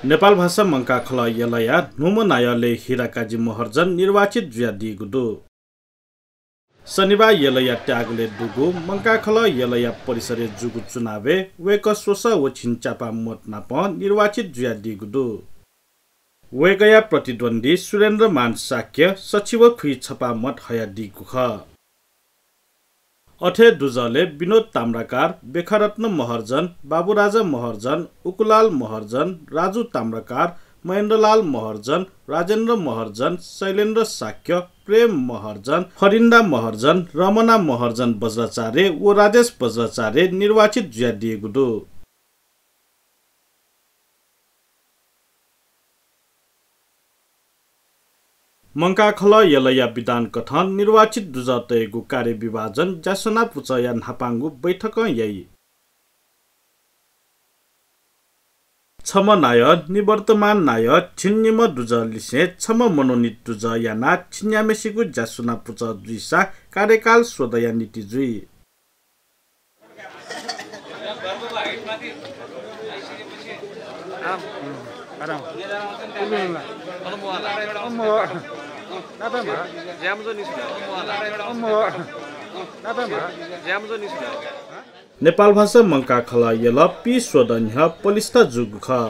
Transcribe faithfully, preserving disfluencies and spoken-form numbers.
नेपालभाषा मंकाः खलः यलया न्हूम्ह नायः लय् हिराकाजी महर्जन निर्वाचित जुयादीगु दु। शनिबाः यलया त्याःगुलय् दुगु मंकाः खलः यलया परिसरय् जूगु चुनावय् वय्‌कः स्वसः व झिंच्यापा मत नाप निर्वाचित जुयादीगु दु। वय्‌कःया प्रतिद्वन्द्वी सुरेन्द्रमान शाक्य सछि व खुइछपा मत हयादीगु खः। अथे दुजलय् विनोद ताम्राकार, बेखारत्न महर्जन, बाबुराजा महर्जन, उकुलाल महर्जन, राजु ताम्राकार, महेन्द्रलाल महर्जन, राजेन्द्र महर्जन, शैलेन्द्र शाक्य, प्रेम महर्जन, फरिन्दा महर्जन, रमना महर्जन बज्राचार्य व राजेश बज्राचार्य निर्वाचित जुयादीगु दु। मंकाः खलः यलया विधान कथं निर्वाचित दुजःतय्‌गु कार्यविभाजन ज्यासना पुचःया न्हापांगु बैठकं याइ। छम्ह नायः, निवर्तमान नायः, झिंनिम्ह दुजः लिसें छम्ह मनोनीत दुजः यानाः झिंन्याम्हेसिगु ज्यासना पुचः जुइसा कार्यकाल स्वदँया निंतिं जुइ। नेपालभाषा मंकाः खलः यल पीस्वदँ न्ह्यः पलिस्था जूगु खः।